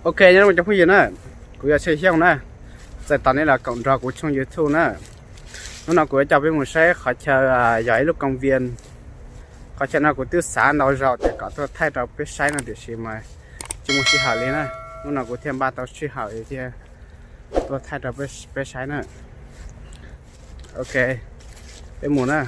Ok, nyob zoo cov phooj ywg na, kuv yog Tsheej Xyooj na, txais tos nej los koom nrog kuv tshooj YouTube na. Hnub no kuv yuav coj peb mus saib qhov chaw, yog ib lub koo vias, qhov chaw no kuv twb xav ntau zaus tias kom tuaj thaij rau peb saib no tiam sis mas tsis muaj sij hawm li na. Hnub no kuv thiaj npaj tau sij hawm thiaj tuaj thaij rau peb saib na. Ok, peb mus na.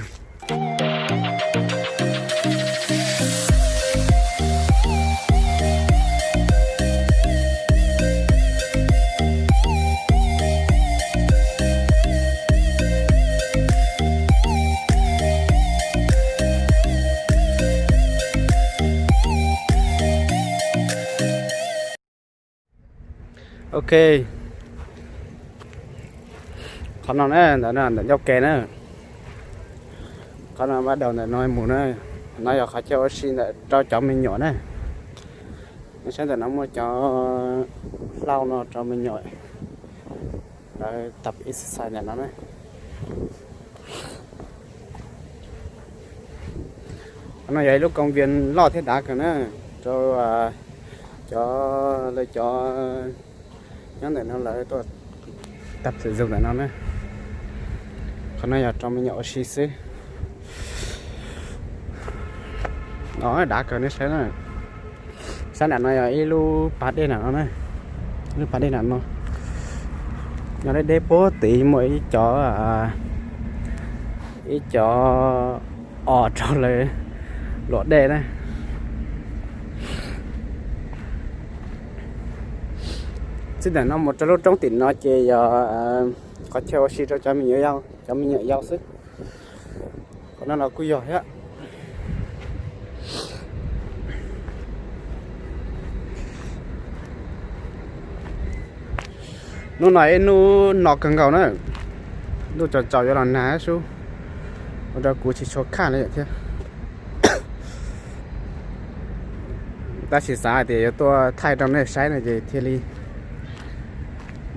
Ok, qhov no na, ntawm no ntawm ncauj ke na. Qhov no npaj daus ntawm no mus na. No yog qhov chaw ua si ntawm rau cov me nyuam na. Nej saib ntawm no muaj cov hlau no rau me nyuam lawv tập exercise ntawm no na. Qhov no yog ib lub koo vias loj thiab dav kawg na, rau cov, lawv cov nyob ntawm no lawv tuaj tập thể dục ntawm no na. Qhov no yog rau me nyuam ua si xwb. No dav kawg nej saib na. Sab nram no yog ib lub pas dej nram no na. Lub pas dej nram no nyob deb deb puag tid muaj ib cov, ib cov os rau lawv luam dej na. Txij ntawm no mus rau lub roob tim no ces yog qhov chaw ua si rau cov me nyuam, cov me nyuam yaus xwb. Qhov no los kuj yog thiab. Hnub no ib hnub no kawg nkaus na, ntuj tsaus tsaus yuav los nag sub, ua rau kuv tsis tshua khaj li thiab. Tab sis xav hais tias yuav tuaj thaij rau nej saib no ces thiaj li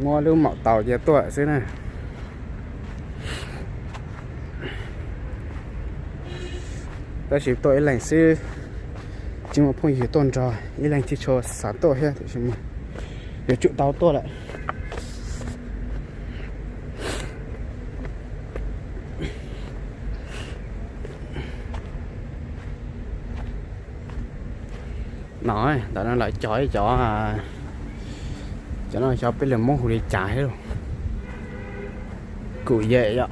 muab lub maum taus cia tuaj xwb na. Tab sis tuaj ib leeg xwb, tsis muaj phooj ywg tuaj nrog, ib leeg tsis tshua xav tuaj thiab tiam sis mas yuav tsum tau tuaj lawm. No, ntawm no lawv cog ib cov, cov no xyov peb lus Hmoob hu li cas thiab lauj. Kum yem yom.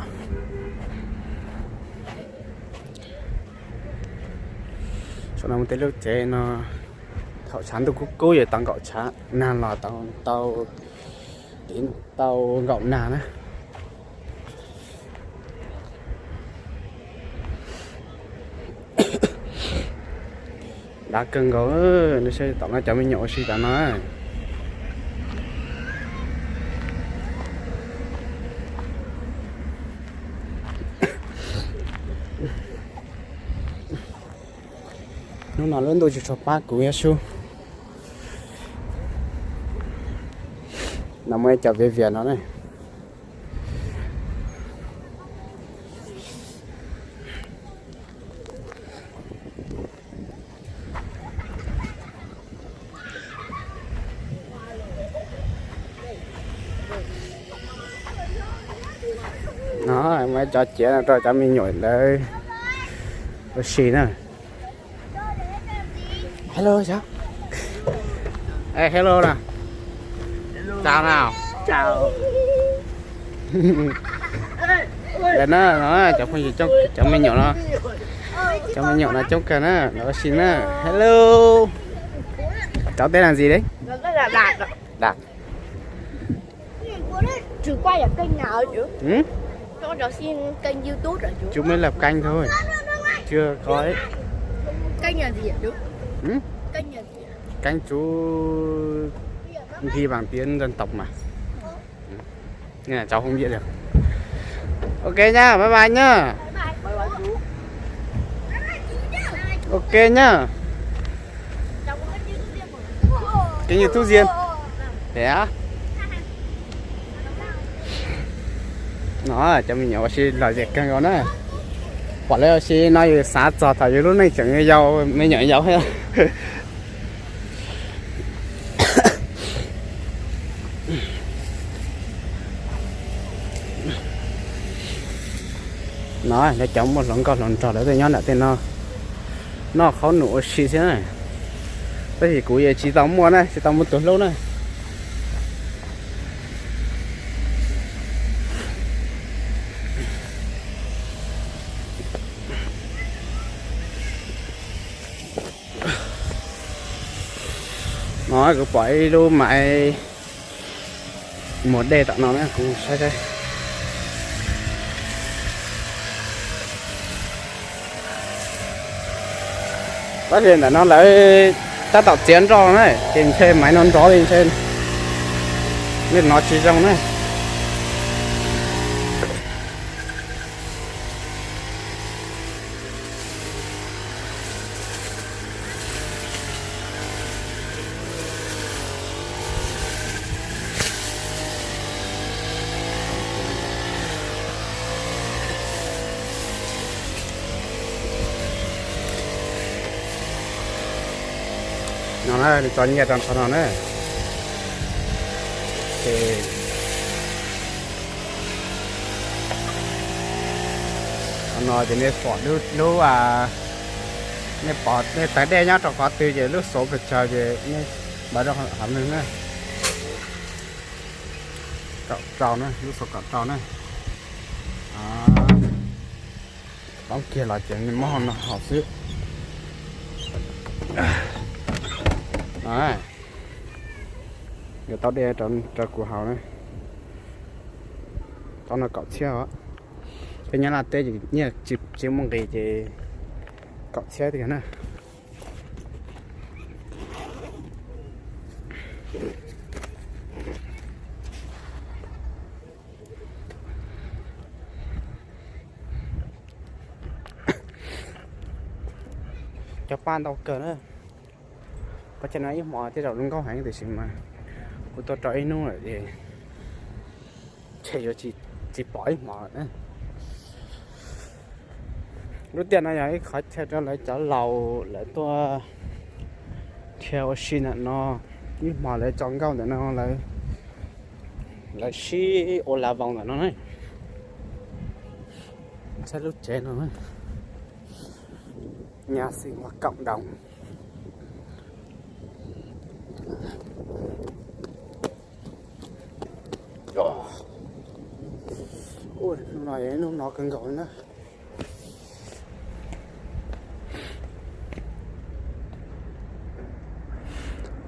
Saum no muaj tej lub tsev no, thaum tshav ntuj kub kub ces tau nkaum tshav, nag los tau, tau, tau nkaum nag na. Dav kawg nkaus, nej saib tom no cov me nyuam ua si tom no. Hnub no lub ntuj tsis tshua pab kuv thiab sub. No muaj ib co viav vias no ne. No muaj ib co ciav no rau cov me nyuam lawv ua si na. Hello, chào. Ê, hello nè. Chào nào. Chào. Lawv na, no, cov phooj ywg coob, cov me nyuam no, cov me nyuam no coob kawg na, lawv ua si na. Hello. Cháu tên là gì đấy? Đặt. Trừ qua là kênh nào chứ? Ừ? Cho cháu xin kênh YouTube hả chú? Chú mới lập kênh thôi. Chưa có ấy. Kênh là gì hả chú? Ừ? Kênh là gì hả? Kênh chú ghi bằng tiếng dân tộc mà. Nên là cháu không biết được. Ok nhá, bye bye nhá. Ok nhá. Kênh YouTube Diên. Thế á? No cov me nyuam ua si lom zem kawg nkaus na. Pom lawv ua si no yus xav txog thaum yus lub neej tseem yau, me nyuam yau thiab. Lawv cov muaj hluas nkauj hluas nraug lawv tuaj nyob nram tej no noj qhaub num ua si thiab na. Tab sis kuv yeej tsis tau muaj na, tsis tau muaj tus hlub na. No kuv pom ib lub maiv muag dej tom no na, kuv saib saib. Tab sis ntawm no lawv tab tom txiav nroj na, ces ntshe maiv no nrov li ntshe nej hnov tsis zoo na. No na, nws tso nyiaj rau qhov no na. Ces qhov no ces nej pom lub, lub, nej pom nej taug dej nyob rau qhov twg ces lub xov pes tsawg ces nej npaj rau hauv no na. Kaum rau na, lub xov kaum rau na. Poob kiag los ces nej muab hauv no haus xwb. Yuav tau dej rau kuv haus na. Tau no kaum txhiab os. Peb nyob Nyab Laj teb ces nyiaj tsis muaj nqis ces kaum txhiab tiag na. Cov paj ntau kawg na. Pab tsam no ib hmo tej zaum zoo nkauj heev tiam sis mas kuv tuaj rau ib hnub lawm es ntshe yuav tsis pom ib hmo lawm. Lub tiaj no yog ib qhov chaw rau lawv cov laus lawv tuaj dhia ua si ntawm no. Ib hmo lawv tso nkauj ntawm no, lawv sib ua la voos ntawm no na. Saib lub tsev no, nhà sinh hoạt cộng đồng. Hnub no, hnub no kawg nkaus li na.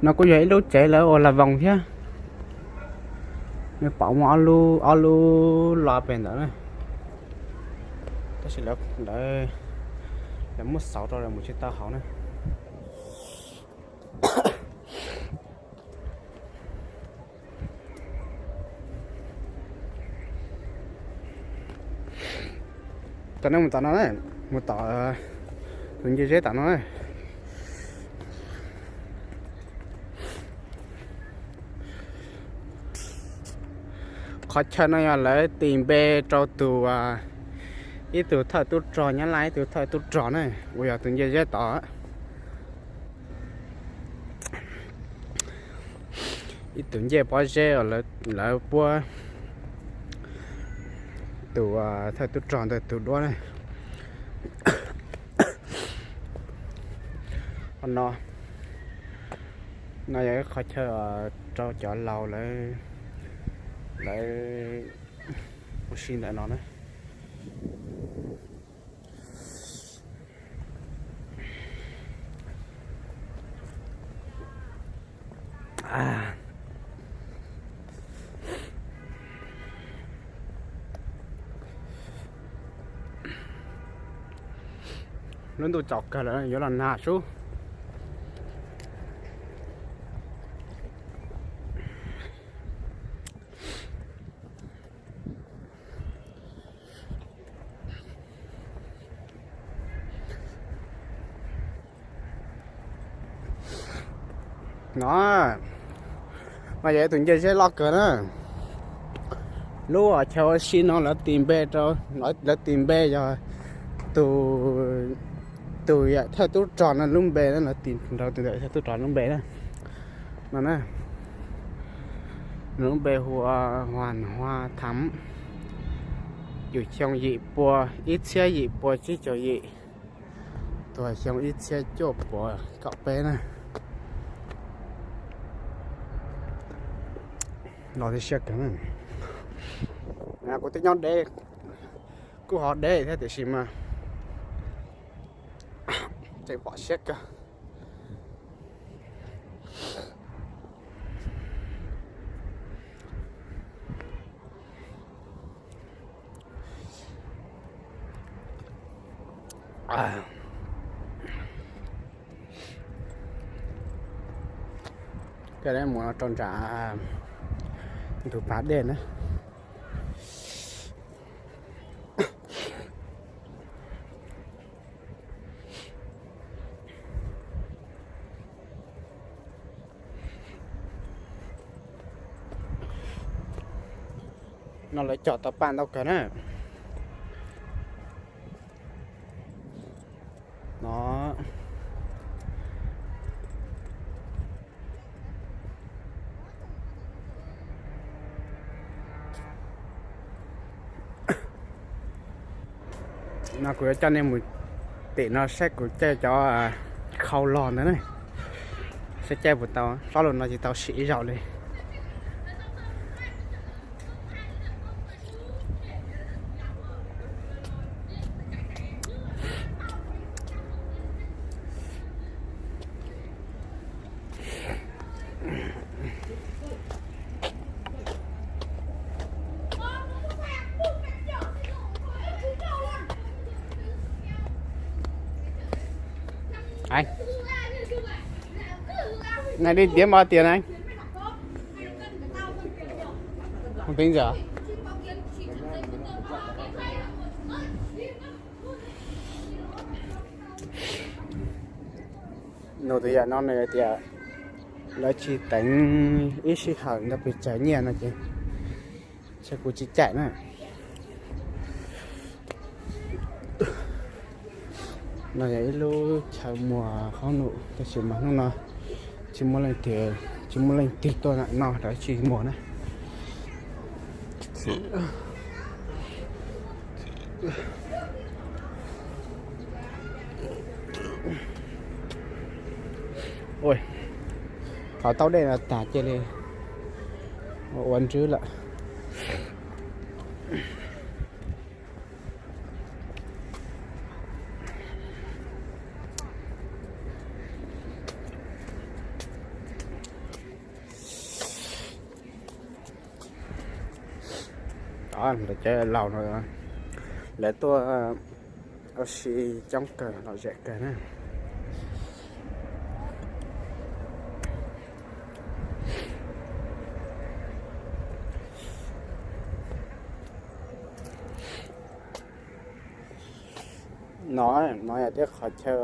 No kuj yog ib lub tsev lawv ua la voos thiab. Nws pom muaj ob lub, ob lub lo pem ntawd na. Tab sis lawv, lawv muab xauv rau lawv mus tsis tau hauv na. Tom no mus tom no na, mus tom tus ncej zeb tom no na. Qhov chaw no yog lawv tis npe rau tus, ib tug thawj tub rog Nyab Laj, ib tug thawj tub rog na, uas yog tus ncej zeb tod. Ib tug ncej pob zeb uas lawv puab tus thawj tub rog ntawd tus duab na. No, no yog ib qhov chaw rau cov laus lawv, lawv ua si ntawm no na. Lub ntuj tsaus kawg lawm yuav los nag sub. No, no yog ib tus ncej zeb loj kawg na. Lub chaw ua si no lawv tis npe rau, lawv tis npe yog tus, tus thawj tub rog no lub npe, lawv tis nrog tus thawj tub rog lub npe na. No na, nws lub npe hu ua Huas Hua Tham. Yug xyoo yim pua, ib txhiab yim pua tsib caug yim, tuag xyoo ib txhiab cuaj pua kaum peb na. Los siab kawg. Kuv twb nyob deb, kuj ho deb thiab tiam sis mas tseem pom siab kawg. Koj mus rau nram ntug pas dej na. No lawv cog tau paj ntau kawg na. No, no kuv yuav coj nej mus tim no saib kuv caij cov khau log ntawd na, saib caij puas tau. Hlob lus no tsis tau sim ib zaug li. Anh, này đi tiêm bao tiền anh? Không tính giờ. Nug tus yam no nws tias lawv tsis teev ib sij hawm ntawd pes tsawg nyiaj no ces kuv tsis caij na. No yog ib lub chaw muag khaub num tab sis mas hnub no tsis muaj leej twg, tsis muaj leej twg tuaj no rau tsis muag na. Ua, qhov taub dej no tag cia li ua nrwb lawm. Cov laus no lawv tuaj ua si coob kawg, lom zem kawg na. No, no yog tej qhov chaw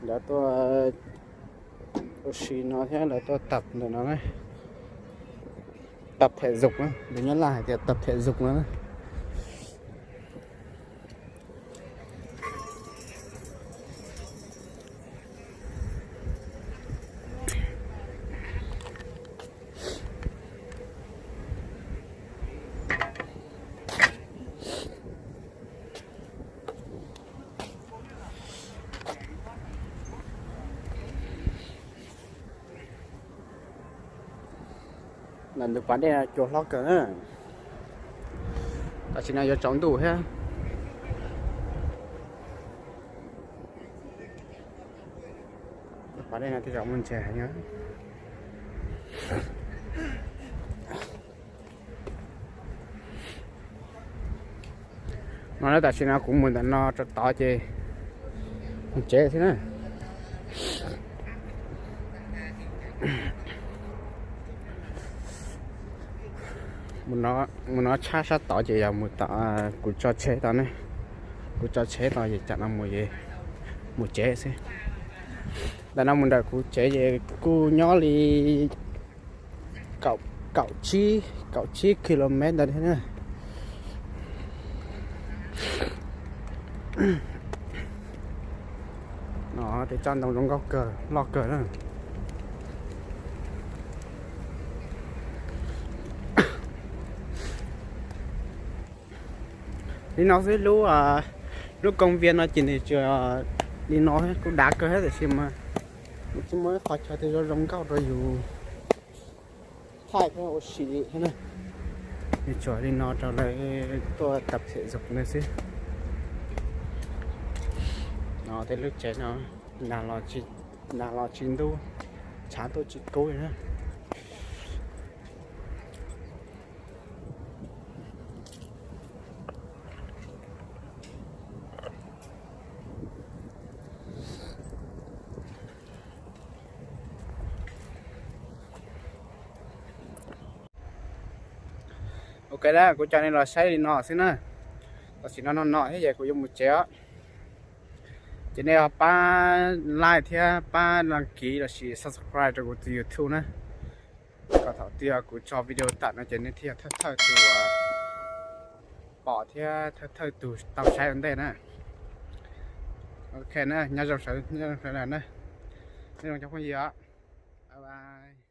lawv tuaj ua si no thiab lawv tuaj tập ntawm no, tập thể dục na, lus Nyab Laj hais tias tập thể dục no na. Ntug pas dej no cua hlob kawg na. Tam sim no yuav tsaus ntuj thiab. Pas dej no tej zaum muaj ntses heev. No tam sim no kuv mus ntawm no rau tod ces mus tsev thiab na. Mus no tshab sab tod ces yog mus tom kuv tso tsheb tod ne. Kuv tso tsheb tod ces tam no mus, mus tsev xwb. Ntawm no mus nram kuv tsev ces kuj nyob li kaum tsib, kaum tsib kilomev ntawd thiab na. No tej tsob ntoo zoo nkauj kawg, loj kawg na. Li no xwb, lub, lub koob viab no ces nws tsuas li no, kuj dav kawg thiab tiam sis mas nws tsis muaj ib qhov chaw twg zoo zoo nkauj rau yus thaij thiab ua si li thiab na. Nws tsuas li no rau lawv tuaj tập thể dục no xwb. No tej lub tsev no, nag los tsis ntub, tshav tuaj tsis kub li na. Ok na, kuv coj nej los saib li no xwb na. Tam sim no no no thiab ces kuv yuav mus tsev os. Ces nej ho pab like thiab pab đăng ký lossis subscribe rau kuv tus YouTube na, kom thaum twg kuv tso video tawm no ces nej thiaj thawj thawj tus pom thiab thawj thawj tus tau saib ua ntej na. Ok na, nyob zoo sawv daws na, nyob zoo cov phooj ywg os. Bye bye.